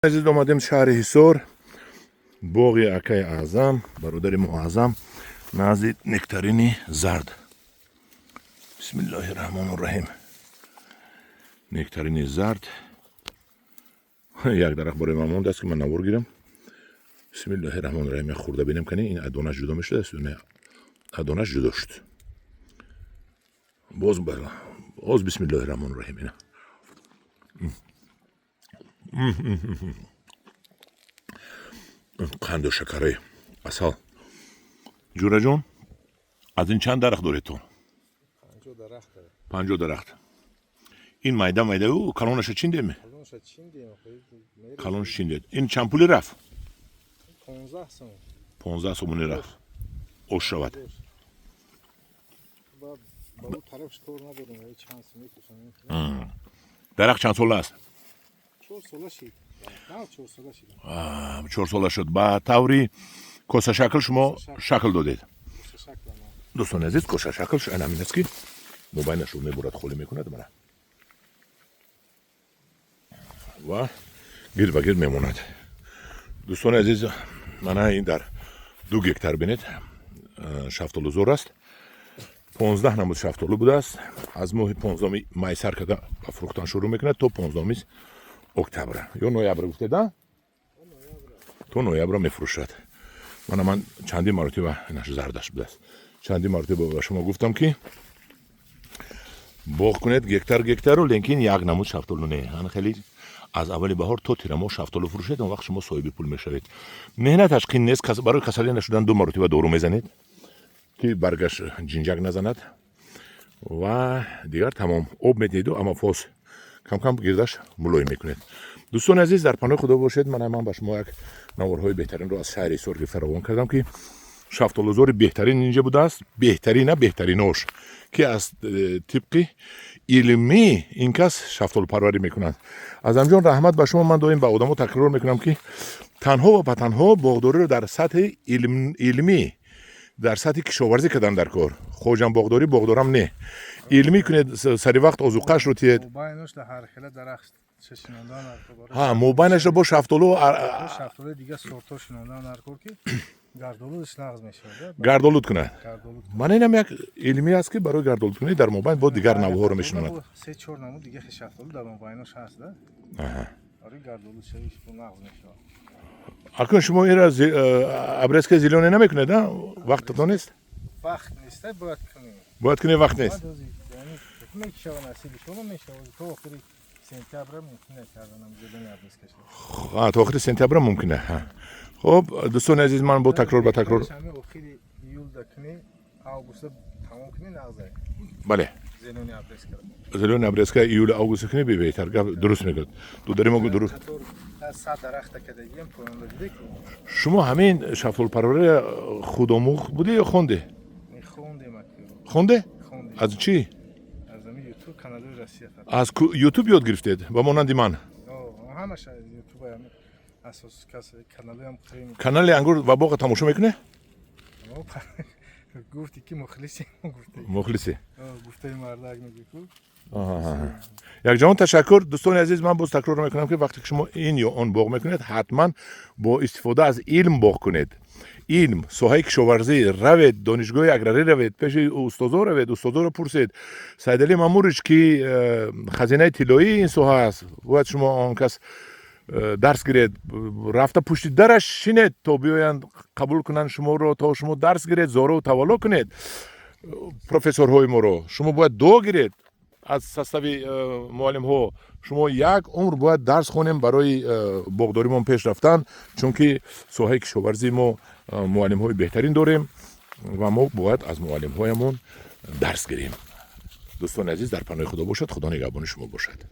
Азиз, омадем шаҳри Ҳисор, боғи акаи Аъзам, бародари Муаззам, назди нектарини зард. Бисмиллоҳи раҳмону раҳим. Нектарини зард як дарахт барои ман мондааст, ки ман навор гирам. Бисмиллоҳи раҳмону раҳим. Як хурда бинем, кани ин аз донаш ҷудо мешудааст. Аз донаш ҷудо шуд. Боз боз, бисмиллоҳи раҳмону раҳим. Ина қанду шакари асал. Ҷураҷон, аз ин чанд дарахт доред ту? 50 дарахт. Ин майда майдаю калонаша чиндеме? Калонаш чиндед. Ин чанд пули рафт? 15 сомонӣ рафт. Ош шавад. Ба ӯ тарафш кор надорем. Чанд мекушам. Дарахт чанд сола аст? 4 сола шид. 4 сола шид. 4 сола шуд. Ба таври косашакл шумо шакл додед. Дӯстони азиз, косашакл ҳамин аст, ки мобайнашро мебурад, холӣ мекунад мана ва гирд ба гирд мемонад. Дӯстони азиз, мана ин дар 2 гектар, бинед, шафтолузор аст. 15 намуд шафтолу будааст. Аз моҳи 15-уми май сар карда ба фурӯхтан шурӯъ мекунад то 15-уми октябр ё ноябр гуфтеда, то ноябра мефурӯшад. Мана ман чандин маротиба, инаш зардаш будааст, чандин маротиба ба шумо гуфтам, ки боғ кунед гектар гектару, лекин як намуд шафтолу не. Ан хеле аз аввали баҳор то тирамоҳ шафтолу фурӯшед, он вақт шумо соҳиби пул мешавед. Меҳнаташ қин нест. Барои касалӣ нашудан ду маротиба дору мезанед, ки баргаш ҷинҷак назанад, ва дигар тамом. Об медиҳеду амофос камкам гирдаш мулоим мекунед. Дӯстони азиз, дар паноҳи Худо бошед. Мана ман ба шумо як наворҳои беҳтаринро аз шаҳри Ҳисор гирифта равон кардам, ки шафтолузори беҳтарин инҷа будааст, беҳтарина, беҳтаринош, ки аз тибқи илмӣ ин кас шафтолупарварӣ мекунанд. Азамҷон, раҳмат ба шумо. Ман доим ба одамо такрор мекунам, ки танҳо ва танҳо боғдориро дар сатҳи илмӣ, дар сатҳи кишоварзӣ кардан дар кор. Хоҷам боғдорӣ боғдорам не, илмӣ кунед, сари вақт озуқашро тиед. Ҳа, мобайнашро бо шафтолу. Шафтолуи дига сортҳо шинондан дар кор, ки гардолудаш нағз мешавад. Гардолуд кунад. Мана инам як илмӣ аст, ки барои гардолудкунӣ дар мобайн бо дигар навъҳоро мешинонад. Се чор намуд дига шафтолу дар мобайнош ҳаст, да, барои гардолуд шавиш бо нағз мешавад. Акун шумо инра обрезка зелёный намекунед, а вақтатон нест? Вақт нест, бояд кунем. Бояд кунем, вақт нест. Мешава, насиби шумо мешава. То охири сентябра мумкин карданам зелёный обрезка. То охири сентябра мумкина. Хуб, дӯстони азиз, ман бо такрор ба такрор охири июлда кунӣ, августда тамом кунӣ, нағза. Бале. Зелёный обрезка. Зелёный обрезка июлю август кунӣ, беҳтар. Гап дуруст мегӯяд дудари мо, дуруст. 100 дарахта кардагиам поёнда, диде. Шумо ҳамин шафтолупарварӣ худомӯх будӣ ё хонде? Хондем. Хонде? Аз чӣ? Аз Ютуб ёд гирифтед, ба монанди ман? Ҳамаша Ютуб. Канали «Ангур ва боға» тамошо мекунӣ? Гуфти ки мухлиси. Мухлиси. Гуфтаи мардак мегӯ. Якҷаҳон ташаккур. Дӯстони азиз, ман боз такрор мекунам, ки вақте ки шумо ин ё он боғ мекунед, ҳатман бо истифода аз илм боғ кунед. Илм, соҳаи кишоварзӣ равед, донишгоҳи аграрӣ равед, пеши устозо равед, устозоро пурсед. Сайдалӣ Мамурич, ки хазинаи тиллоии ин соҳа аст, бояд шумо он кас дарс гиред. Рафта пушти дараш шинед, то биёянд қабул кунанд шуморо, то шумо дарс гиред, зору тавалло кунед профессорҳои моро. Шумо бояд дуо гиред аз состави муаллимҳо. Шумо як умр бояд дарс хонем барои боғдоримон пеш рафтан, чунки соҳаи кишоварзии мо муаллимҳои беҳтарин дорем ва мо бояд аз муаллимҳоямон дарс гирем. Дӯстони азиз, дар паноҳи Худо бошад. Худо нигаҳбони шумо бошад.